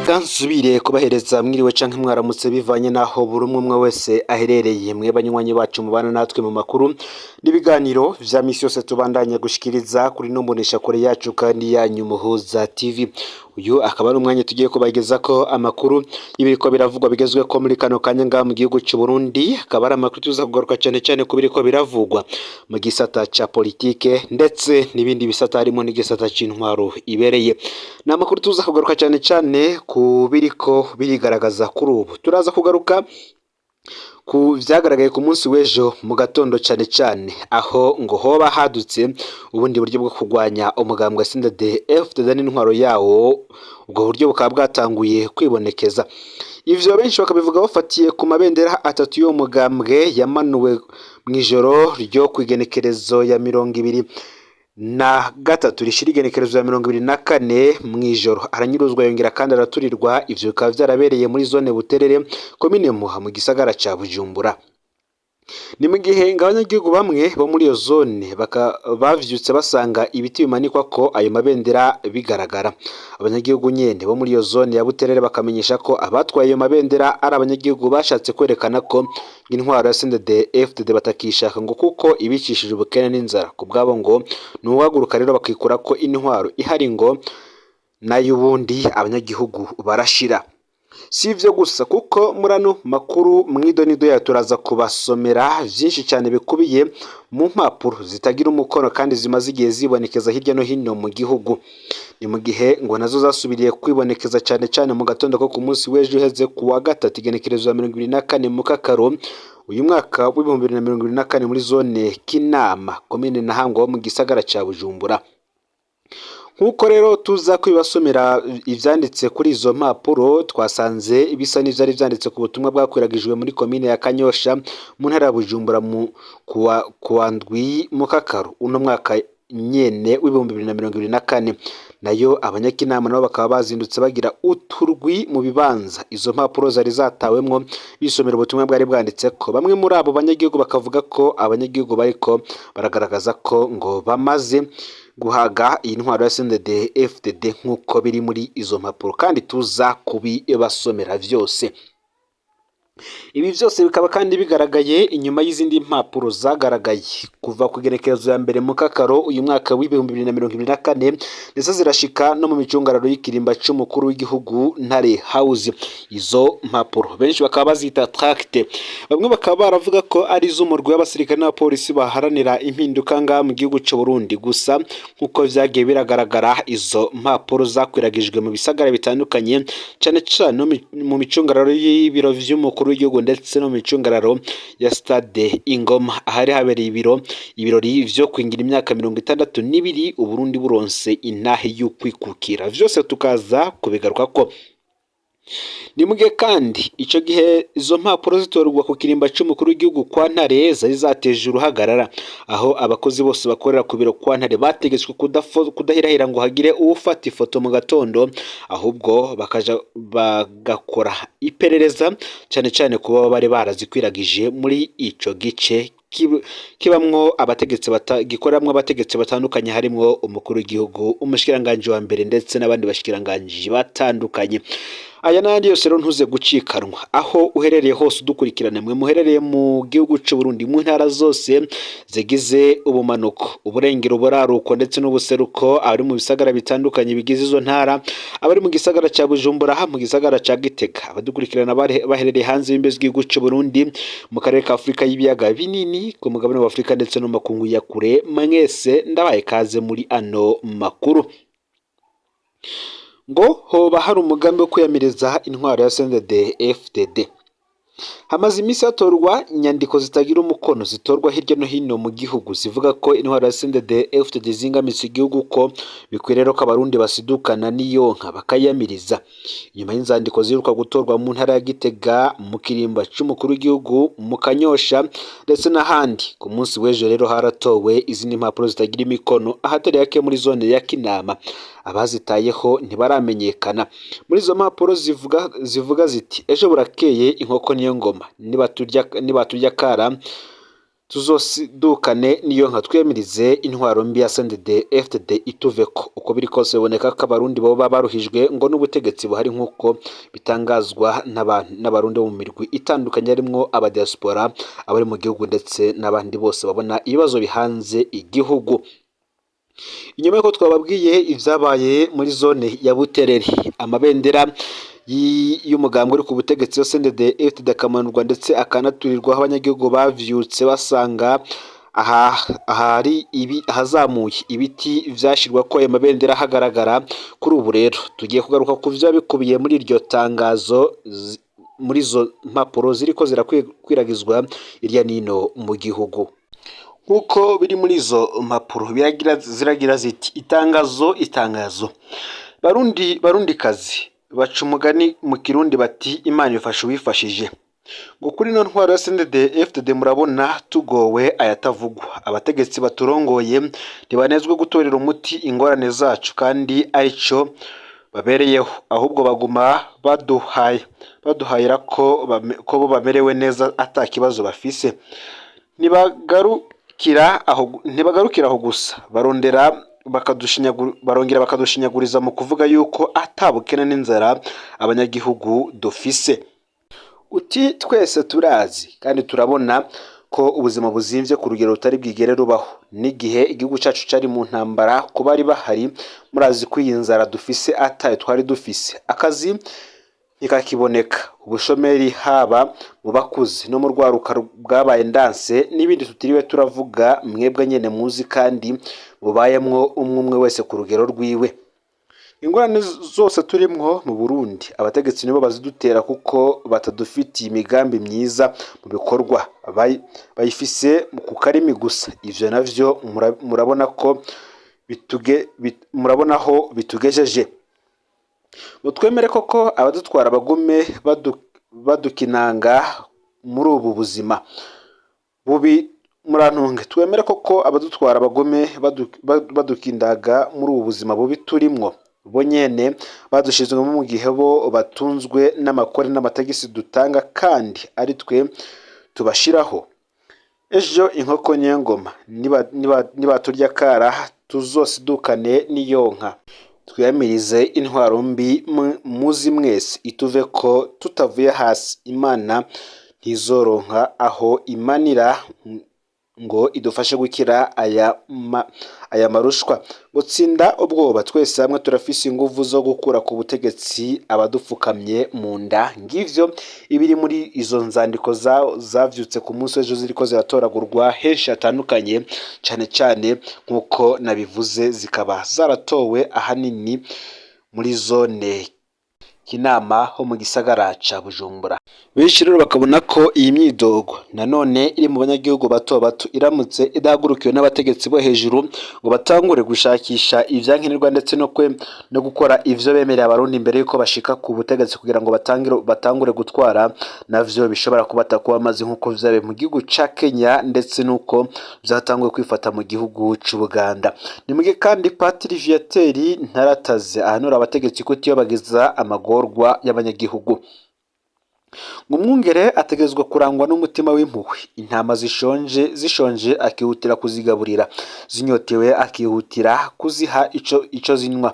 Nsubire kubahereza mwiriwe canke mwaramutse, bivanye naho buri umwe umwe wese aherereye. Mwe banywanyi bacu mubana natwe mu makuru n'ibiganiro vya misi yose tubandanya gushikiriza kuri no mbonesha kure yacu kandi yanyu, Muhuza TV. Uyu akaba ari umwanya tugiye kubagezako amakuru y'ibiriko biravugwa bigezweko muri kano kanya ngaha mu gihugu c'u Burundi. Akaba ari amakuru tuza kugaruka cane cane ku biriko biravugwa mu gisata ca politike ndetse n'ibindi bisata, harimo n'igisata c'intwaro ibereye. Ni amakuru tuza kugaruka cane cane ku biriko birigaragaza kuri ubu. Turaza kugaruka ku vyagaragaye ku munsi w'ejo mu gatondo, cane cane aho ngo hoba hadutse ubundi buryo bwo kurwanya umugambwe CNDD FDD n'intwaro yawo. Ubwo buryo bukaba bwatanguye kwibonekeza. Ivyo benshi bakabivuga bafatiye ku mabendera atatu y'uwo mugambwe yamanuwe mw'ijoro ryo kw'igenekerezo ya 23 rishira igenekerezo ya 24 mw'ijoro, aranyuruzwa yongera kandi araturirwa. Ivyo bikaba vyarabereye muri zone Buterere, komine Muha, mu gisagara ca Bujumbura. Ni mu gihe ngo abanyagihugu bamwe bo muri iyo zone bavyutse basanga ibiti bimanikwa ko ayo mabendera bigaragara. Abanyagihugu nyene bo muri iyo zone ya Buterere bakamenyesha ko abatwaye ayo mabendera ari abanyagihugu bashatse kwerekana ko intwaro ya CNDD FDD batakishaka, ngo kuko ibicishije ubukene n'inzara. Ku bwabo ngo ni uguhaguruka rero bakikura ko intwaro ihari, ngo nayo ubundi abanyagihugu barashira. Si ivyo gusa, kuko muri ano makuru mw'idonido yayo turaza kubasomera vyinshi cyane bikubiye mu mpapuro zitagira umukono kandi zimaze igihe zibonekeza hirya no hino mu gihugu. Ni mu gihe ngo nazo zasubiriye kwibonekeza cyane cyane mu gatondo ko ku munsi w'ejo uheze, ku wa gatatu, igenekerezo ya 24 Mukakaro uyu mwaka w'2024, muri zone Kinama, komine Ntahangwa ho mu gisagara ca Bujumbura. Nk'uko rero tuza kwibasomera ivyanditse kuri izo mpapuro, twasanze bisa n'ivyari vyanditse ku butumwa bwakwiragijwe muri komine ya Kanyosha mu ntara ya Bujumbura mu kuwa 7 Mukakaro uno mwaka nyene w'2024. Nayo abanyakinama nabo bakaba bazindutse bagira uturwi mu bibanza izo mpapuro zari zatawemwo, bisomera ubutumwa bwari bwanditseko. Bamwe muri abo banyagihugu bakavuga ko abanyagihugu bariko baragaragaza ko ngo bamaze guhaga iyi ntwaro ya CNDD FDD, nk'uko biri muri izo mpapuro kandi tuza kubibasomera vyose. Ibi vyose bikaba kandi bigaragaye inyuma y'izindi mpapuro zagaragaye kuva ku igenekerezo ya 1 Mukakaro uyu mwaka w'2024, ndetse zirashika no mu micungararo y'ikirimba c'umukuru w'igihugu, Ntare House. Izo mpapuro benshi bakaba bazita tract, bamwe bakaba baravuga ko ari iz'umurwi w'abasirikare n'abapolisi baharanira impinduka ngaha mu gihugu c'u Burundi. Gusa nk'uko vyagiye biragaragara, izo mpapuro zakwiragijwe mu bisagara bitandukanye, cane cane mu micungararo y'ibiro vy'umukuru w'igihugu ndetse no mu micungararo ya stade Ingoma, ahari habereye ibirori vyo kwingira imyaka 62 Uburundi buronse intahe y'ukwikukira. Vyose tukaza kubigarukako. Ni mu gihe kandi ico gihe izo mpapuro zitorwa ku kirimba c'umukuru w'igihugu kwa Ntare zari zateje uruhagarara, aho abakozi bose bakorera ku biro kwa Ntare bategetswe kudahirahira ngo hagire uwufata ifoto mu gatondo, ahubwo bakaja bagakora iperereza cane cane kuba bari barazikwiragije muri ico gice kibamwo abategetsi gikoreramwo abategetsi batandukanye, harimwo umukuru w'igihugu, umushikiranganji wa mbere ndetse n'abandi bashikiranganji batandukanye. Aya n'ayandi yose rero ntuze gucikanwa aho uherereye hose udukurikirana. Mwe muherereye mu gihugu c'u Burundi mu ntara zose zigize ubumanuko, uburengero, uburaruko ndetse n'ubuseruko, abari mu bisagara bitandukanye bigize izo ntara, abari mu gisagara ca Bujumbura, mu gisagara ca Gitega, abadukurikirana baherereye hanze y'imbibe z'igihugu c'u Burundi, mu karere ka Afurika y'ibiyaga binini, ku mugabane wa Afurika ndetse no mu makungu ya kure, mwese ndabaye kaze muri ano makuru. Ngo hoba hari umugambi wo kwiyamiriza intwaro ya CNDD FDD. Hamaze iminsi hatorwa inyandiko zitagira umukono zitorwa hirya no hino mu gihugu, zivuga ko intwaro ya CNDD FDD zingamitse igihugu, ko bikwiye rero ko Abarundi basidukana n'iyonka bakayamiriza. Inyuma y'inzandiko ziheruka gutorwa mu ntara ya Gitega, mu kirimba c'umukuru w'igihugu, mu Kanyosha ndetse n'ahandi, ku munsi w'ejo rero haratowe izindi mpapuro zitagira imikono ahatari hake muri zone ya Kinama. Abazitayeho ntibaramenyekana. Muri izo mpapuro zivuga ziti: "Ejo burakeye, inkoko niyo ngoma, nibaturya kara." Tuzosidukane niyo nka twiyamirize intwaro mbi ya CNDD FDD ituveko. Uko biri kose biboneka ko Abarundi boba baruhijwe ngo n'ubutegetsi buhari, nk'uko bitangazwa n'Abarundi bo mu mirwi itandukanye, harimwo abadiaspora, abari mu gihugu, ndetse n'abandi bose babona ibibazo bihanze igihugu. Inyuma y'uko twababwiye ivyabaye muri zone ya Buterere, amabendera y'umugambwe uri ku butegetsi wa CNDD FDD akamanurwa ndetse akanaturirwaho, abanyagihugu bavyutse basanga aha ahari ibi ahazamuye ibiti vyashirwa ko ayo mabendera hagaragara. Kuri ubu rero tugiye kugaruka ku vyo bikubiye muri iryo tangazo, muri izo mpapuro ziriko zirakwiragizwa irya nino mu gihugu. Nk'uko biri muri izo mpapuro, ziragira ziti: "Itangazo, itangazo, Barundi, Barundikazi. Baca umugani mu Kirundi bati: 'Imana ifasha uwifashije.' Ngo kuri ino ntwaro ya CNDD FDD murabona tugowe ayatavugwa. Abategetsi baturongoye ntibanezwe gutorera umuti ingorane zacu kandi arico babereyeho, ahubwo baguma baduhayira ko bo bamerewe neza, ata kibazo bafise. Ntibagarukira aho gusa, barondera barongera bakadushinyaguriza mu kuvuga yuko ata bukene n'inzara abanyagihugu dufise. Uti twese turazi kandi turabona ko ubuzima buzimvye ku rugero rutari bwigere rubaho n'igihe igihugu cacu cari mu ntambara. Ku bari bahari murazi ko iyi nzara dufise atayo twari dufise. Akazi ntikakiboneka, ubushomeri haba mu bakuze no mu rwaruka bwabaye ndanse, n'ibindi tutiriwe turavuga, mwebwe nyene muzi kandi mubayemwo, umwe umwe wese ku rugero rwiwe. Ingorane zose turimwo mu Burundi, abategetsi nibo bazidutera, kuko batadufitiye imigambi myiza mu bikorwa, bayifise ku karimi gusa. Ivyo navyo murabona ko murabona aho bitugejeje. Ngo twemere koko abadutwara bagume badukinanga muri ubu buzima bubi? Murantunge, twemere koko abadutwara bagume badukindaga muri ubu buzima bubi turimwo, bo nyene badushizwemo, mu gihe bo batunzwe n'amakore n'amatagisi dutanga kandi ari twe tubashiraho? Ejo inkoko niyo ngoma, nibaturya kara tuzosidukane n'iyonka, twiyamirize intwaro mbi muzi mwese ituve ko. Tutavuye hasi, Imana ntizoronka aho imanira ngo idufashe gukira aya marushwa. Gutsinda ubwoba, twese hamwe turafise inguvu zo gukura ku butegetsi abadupfukamye mu nda." Ngivyo ibiri muri izo nzandiko zavyutse ku munsi w'ejo, ziriko ziratoragurwa henshi hatandukanye, cane cane nk'uko nabivuze zikaba zaratowe ahanini muri zone Kinama ho mu gisagara ca Bujumbura. Benshi rero bakabona ko iyi myidogo nanone iri mu banyagihugu bato bato, iramutse idahagurukiwe n'abategetsi bo hejuru ngo batangure gushakisha ivyankenerwa ndetse no gukora ivyo bemereye Abarundi imbere yuko bashika ku butegetsi kugira ngo batangure gutwara, navyo bishobora kubata kuba amazi, nk'uko vyabaye mu gihugu ca Kenya ndetse n'uko vyatanguye kwifata mu gihugu c'Ubuganda. Ni mugihe kandi Patiri Viateur Ntarataze ahanura abategetsi kutiyobagiza amagorwa y'abanyagihugu. Ngo umwungere ategerezwa kurangwa n'umutima w'impuhwe. Intama zishonje akihutira kuzigaburira, zinyotewe akihutira kuziha ico zinywa.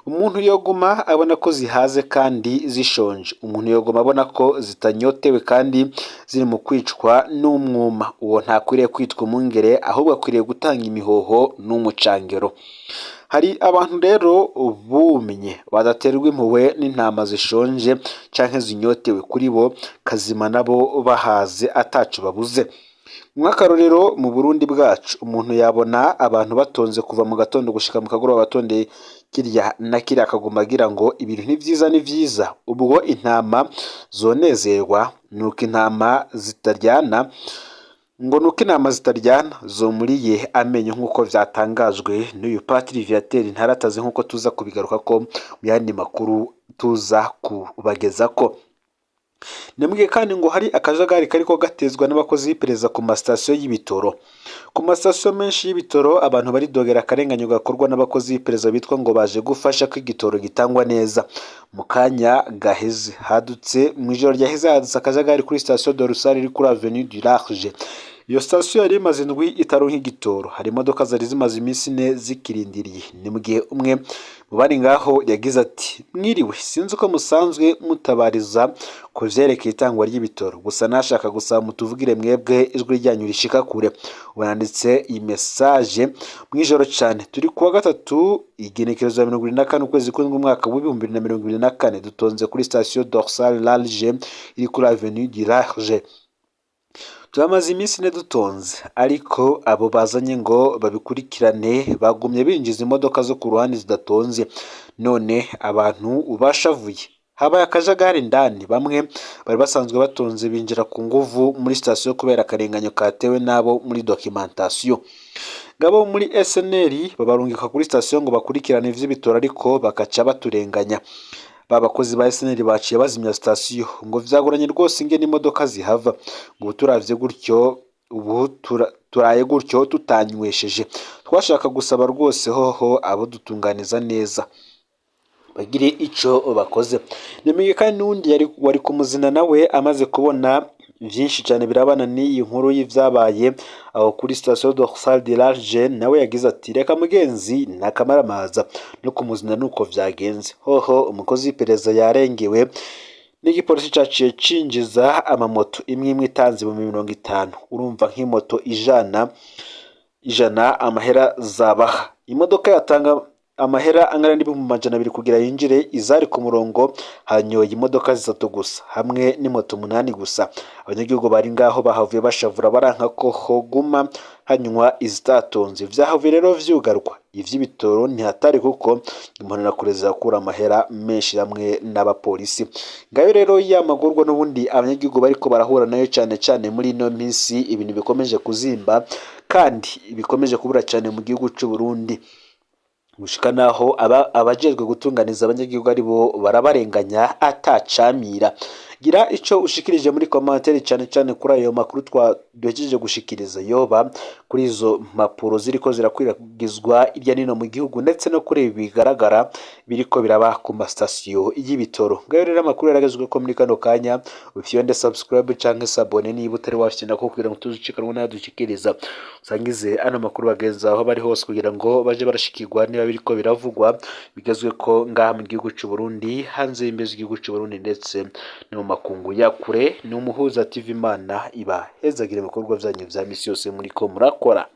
Umuntu yoguma abona ko zihaze kandi zishonje, umuntu yoguma abona ko zitanyotewe kandi ziri mu kwicwa n'umwuma, uwo ntakwiriye kwitwa umwungere, ahubwo akwiriye gutanga imihoho n'umucangero. Hari abantu rero bumye, badaterwa impuhwe n'intama zishonje canke zinyotewe. Kuri bo kazima nabo bahaze ataco babuze. Nk'akarorero, mu Burundi bwacu umuntu yabona abantu batonze kuva mu gatondo gushika mu kagoroba, batondeye kirya na kiriya, akaguma agira ngo ibintu ni vyiza, ni vyiza. Ubwo intama zonezerwa nuko intama zitaryana, ngo nuko intama zitaryana zomuriye amenyo, nk'uko vyatangajwe n'uyu Patiri Viateur Ntarataze, nk'uko tuza kubigaruka ko mu yandi makuru tuza kubagezako. Ni kandi ngo hari akajagari kariko gatezwa n'abakozi b'iperereza ku masitasiyo y'ibitoro. Ku masitasiyo menshi y'ibitoro, abantu baridogera akarenganyo gakorwa n'abakozi b'iperereza bitwa ngo baje gufasha ko igitoro gitangwa neza. Mu kanya gaheze hadutse, mu ijoro ryaheze hadutse akajagari kuri sitasiyo Dorsal iri kuri Avenue du Large. Iyo sitasiyo yari imaze indwi itaronka igitoro, hari imodoka zari zimaze iminsi 4 zikirindiriye. Ni mu gihe umwe mu bari ngaho yagize ati: "Mwiriwe, sinzi uko musanzwe mutabariza ku vyerekeye itangwa ry'ibitoro, gusa nashaka gusaba mutuvugire mwebwe ijwi ryanyu rishika kure. Ubu nanditse iyi message mw'ijoro cane, turi kuwa gatatu igenekerezo ya 24 ukwezi kw'indwi umwaka w'2024, dutonze kuri sitasiyo Dorsal Large iri kuri avenue du Large. Turamaze iminsi 4 dutonze, ariko abo bazanye ngo babikurikirane bagumye binjiza imodoka zo ku ruhande zidatonze, none abantu bashavuye. Habaye akajagari indani, bamwe bari basanzwe batonze binjira ku nguvu muri sitasiyo kubera akarenganyo katewe n'abo muri documentation. Ngabo muri SNR babarungika kuri sitasiyo ngo bakurikirane ivy'ibitoro, ariko bakaca baturenganya. Ba bakozi ba SNR baciye bazimya sitasiyo, ngo vyagoranye rwose ingene imodoka zihava. Ngo ubu turavye gutyo, ubu turaye gutyo tutanywesheje. Twashaka gusaba rwose hoho abo dutunganiza neza bagire ico bakoze." Nimugihe kandi n'uwundi yari wari kumuzina nawe amaze kubona vyinshi cane birabana n'iyi nkuru y'ivyabaye aho kuri station Dorsal de Large, nawe yagize ati: "Reka mugenzi, nakamaramaza no kumuzina nuko vyagenze. Hoho umukozi w'iperereza yarengewe n'igipolisi caciye cinjiza amamoto imwe imwe itanze 50,000. Urumva nk'imoto 100 amahera zabaha, imodoka yatanga amahera angana n'200,000 kugira yinjire. Izari ku murongo hanyoye imodoka zitatu gusa hamwe n'imoto 8 gusa. Abanyagihugu bari ngaho bahavuye bashavura, baranka ko hoguma hanywa izitatonze. Vyahavuye rero vyugarwa. Ivy'ibitoro ntihatari kuko imbonerakure zirakura amahera menshi hamwe n'abapolisi." Ngayo rero yamagorwa n'ubundi abanyagihugu bariko barahura nayo, cane cane muri ino minsi ibintu bikomeje kuzimba kandi bikomeje kubura cane mu gihugu c'u Burundi, gushika naho abajejwe gutunganiza abanyagihugu aribo barabarenganya atacamira. Gira ico ushikirije muri commentaire, cane cane kuri ayo makuru twaduhejeje gushikiriza, yoba kuri izo mpapuro ziriko zirakwiragizwa irya nino mu gihugu, ndetse no kuri ibi bigaragara biriko biraba ku masitasiyo y'ibitoro. Ngayo rero amakuru yaragezwe ko muri kano kanya. Ufyonde subscribe canke s'abonner niba utari wafyonda ko, kugira ngo tuzucikanwe n'ayadushikiriza. Usangize ano makuru bagenzi aho bari hose kugira ngo baje barashikirwa niba biriko biravugwa bigezwe ko ngaha mu gihugu c'u Burundi, hanze y'imbibe z'igihugu c'u Burundi, ndetse no mu makungu ya kure. Ni Umuhuza TV. Imana ibahezagire ibikorwa vyanyu vya misi yose muriko murakora.